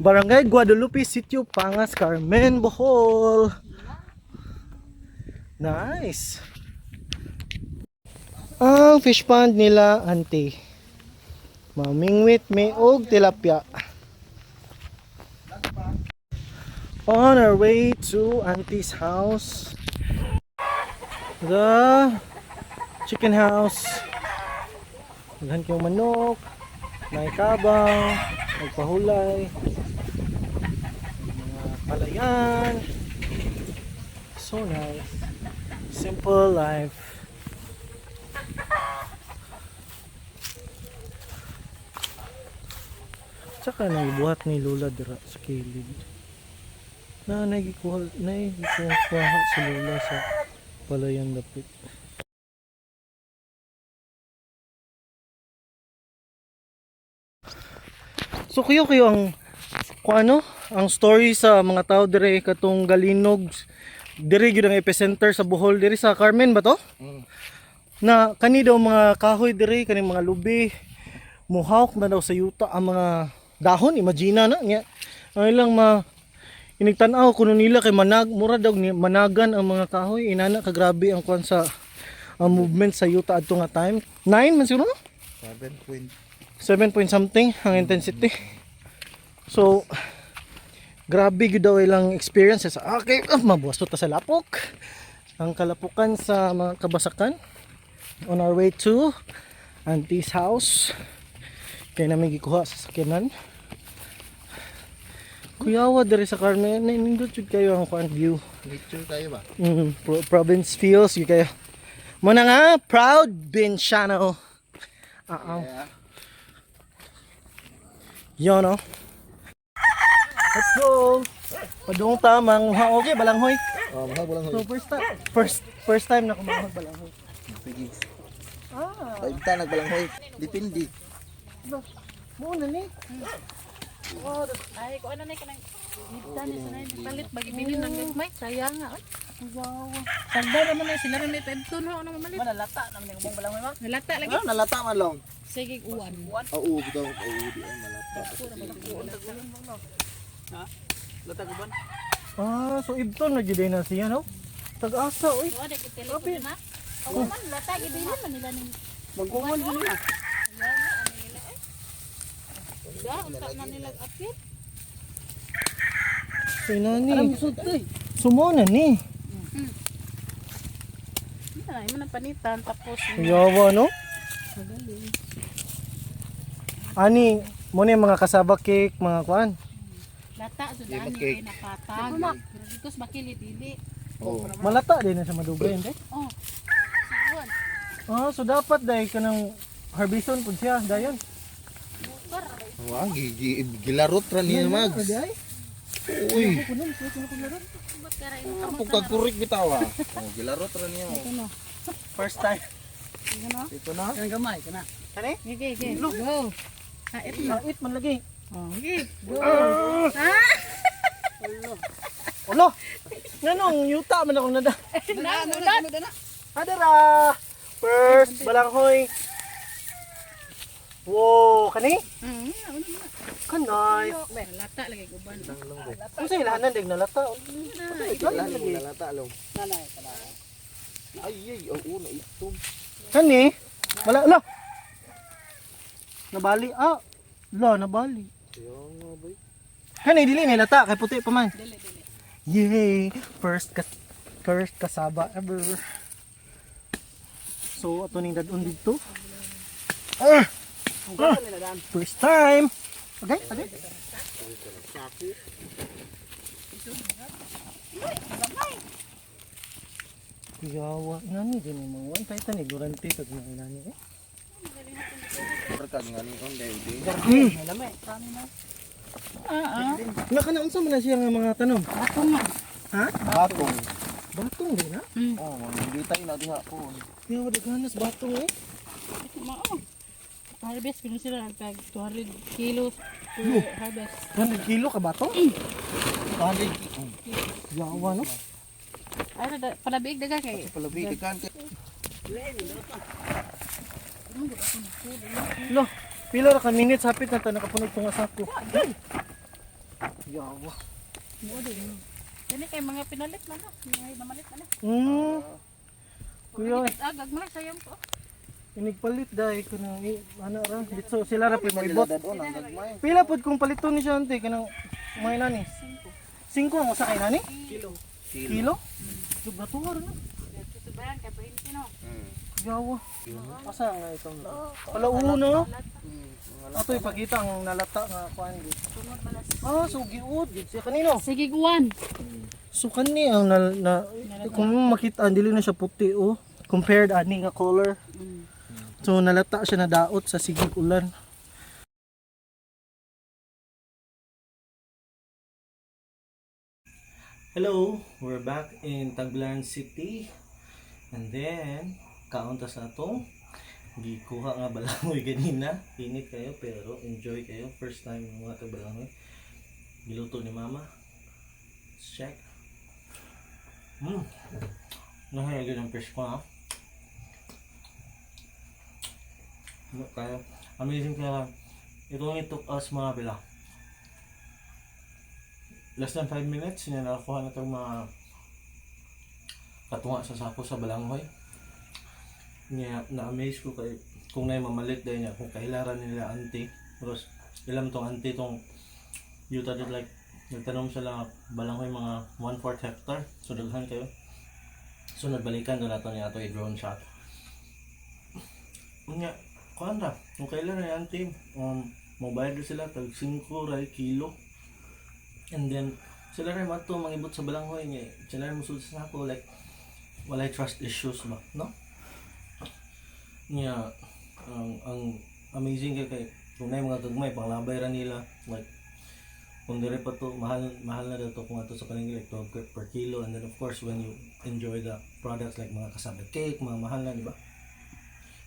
Barangay Guadalupe, Sitio Pangas, Carmen, Bohol. Nice. Ang fish pond nila, auntie. Mamingwit may og tilapia. On our way to auntie's house. The chicken house. Daghan kayong manok, may kabang, nagpahulay, mga palayan. So nice. Simple life. Tsaka naibuhat ni Lola dira sa kilid. Na nagikuha, nagikuha si Lola sa palayan dapit. So kuyo kayo ang kung ano, ang story sa mga tao dire katong Galinog dire gyud ang epicenter sa Bohol, dire sa Carmen ba to? Na kani daw mga kahoy dire, kaning mga lubi, muhawk na daw sa yuta ang mga dahon, imagine na niya. Ang ilang ma inigtan-aw kuno nila kay manag mura daw ni managan ang mga kahoy, inana ka grabe ang kuan sa ang movement sa yuta adto nga time. 9 man siguro, no? 7 point. 7 point something ang intensity. So, grabe gyud daw ilang experiences. Okay, mabuwaso ta sa lapok. Ang kalapukan sa mga kabasakan. On our way to auntie's house. Kaya namin gikuha sa sakyanan. Kuyawa diri sa Carmen, nindot jud kayo ang kuan view. Nature tayo ba? Province feels yun kayo. Muna nga, proud Binshano. Ah, Yeah. Yun, no? Let's go! Padung tamang okay, balanghoy. Oh, mahal walang So first time, first time na kumahog balanghoy. Sige. Ah, Paibta nagbalanghoy. Depende. mo na ni. Ay, kung ano na kanang nita ni sanay palit magibilin ng gagmay, sayang nga. Oy. Wow. Sagda naman na sila rin may pebto no ano mamalit. Manalata naman yung mong balanghoy, ma. Nalata lagi. Ah, nalata man lang. Sige uwan. Oo, bitaw. Oo, di ay malata. Ah, so ibton na gyud na siya, no? Tag-asa, oy. Wa dai telepono na. Awa man lata gibilin man nila ning Magkuman din na. da unta na nila apit. So inani. Sumo na ni. Ay, man ang panitan tapos Yawa, no? magaling. Ani, mo na yung mga kasaba cake, mga kuan. Lata so Di dani ba kay cake? napatag. Pero because bakili dili. Oo. Malata din na sa madugay, hindi? Oh. Suwan. Ah, so dapat dahil ka ng harveston pud siya, dayon. Motor. Wa gilarot ra niya mags. Ay, Uy. Ba't kara imo Pugkakurik bitaw ah. Oh, gilarot ra niya. Ito no. First time. Ito no. Ito na. Ang gamay kana. Kani? Sige, sige. Go. Ah, ito na. Ait man lagi. Oh, sige. Go. Ulo. Nganong yuta man akong nada. Na, na, na. Adara. First balanghoy. Wow, kani? Ano na. Kanay. Lata lagi guban. Unsa ilahanan dig nalata? Lalo nalata long. Ay ay, oo na ito. Kani? Wala la. Nabali ah. La nabali. Kaya nga bay. Kani dili ni lata kay puti pa man. Dili, dili. Yay! First kasaba ever. So ato ning dadon dito. Ah! Ah! First time. Okay, okay. Yawa, nani din yung mga one titan eh, guarantee pag mga nani eh. Perkag nga ni on dai di. Ah, ah. Naka na unsa man na siya nga mga tanom? Batong nga. Ha? Batong. Batong din ha? Oh, bitay na diha po. Yawa, daghanas batong eh. Ito mao. Harvest kuno sila tag 200 kilos per harvest. 200 kilo ka batong? 200 kilo. Yawa no? Ay, palabig daga kay. Palabi kan kay. Lo, pila ra ka minutes hapit na ta nakapunog tong sako. Yawa. Mo din. Kani kay mga pinalit man no. Mga namalit man. Kuya, Ah, gagmay sayang ko. inigpalit dahil ko nang ano ra. Dito sila ra pud moibot. Dadon ang gagmay. Pila pud kung paliton ni siya, ante, kanang mga nani? Singko. Singko ang usa kay nani? Kilo. Kilo? Sobra na. Dito sa bayan kay 20 no. Yawa. Asa nga itong? Palauna. Ato ipakita ang nalata nga kuan gid. Tungod malas. Ah, so giud gid siya kanino. Sige guwan. So kani ang na kung makita dili na siya puti oh compared ani nga color. So nalata siya na daot sa sigig ulan. Hello, we're back in Tagbilaran City. And then, kaon ta sa atong gikuha nga balangoy ganina. Init kayo pero enjoy kayo. First time mga ta balangoy. Giluto ni Mama. Let's check. Nahayag ang fish ko ha. Ano kayo? Amazing kaya. It only took us mga pila, less than 5 minutes niya nakakuha na itong mga katunga sa sako sa balanghoy. Niya, na-amaze ko kay kung na'y mamalit dahil niya, kung kailaran nila auntie. Because ilam tong auntie tong yuta did like nagtanom sila balanghoy mga 1/4 hectare. So daghan kayo. So nagbalikan doon nato niya ato i-drone shot. Unya, kuan ra, kung kailan na auntie, mobayad do sila tag 5 ra kilo. And then sila rin mato mangibot sa balanghoy niya. Sila rin musud sa sako like walay trust issues ba, no? Niya ang amazing kay kay kung naay mga gagmay panglabay ra nila like kung dire pa to mahal mahal na daw to kung ato sa palengke like 12 per kilo. And then of course when you enjoy the products like mga cassava cake, mga mahal na, di ba?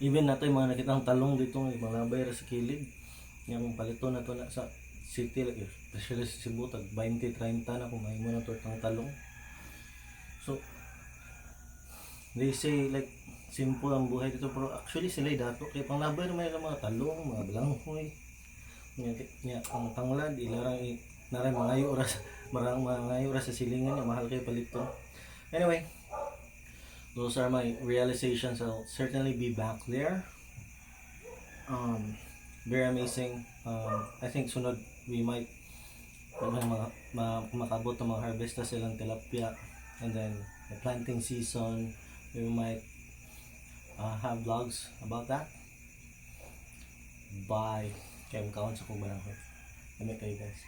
Even nato yung mga nakitang talong dito nga panglabay ra sa kilid nga kung palito na to na sa city like especially sa Cebu tag 20 30 na kung mahimo na to ang talong. So they say like simple ang buhay dito pero actually sila dato kay panglabay naman nila mga talong, mga balanghoy nya, nya ang tanglad ilarang i naray mangayo oras marang mangayo oras sa silingan nya mahal kay palito. Anyway, those are my realizations. I'll certainly be back there. Very amazing. I think sunod we might mga, makabot ng mga harvest na silang tilapia and then the planting season we might have vlogs about that. Bye. Kaya makaon sa kong barangay. Lami kayo, guys.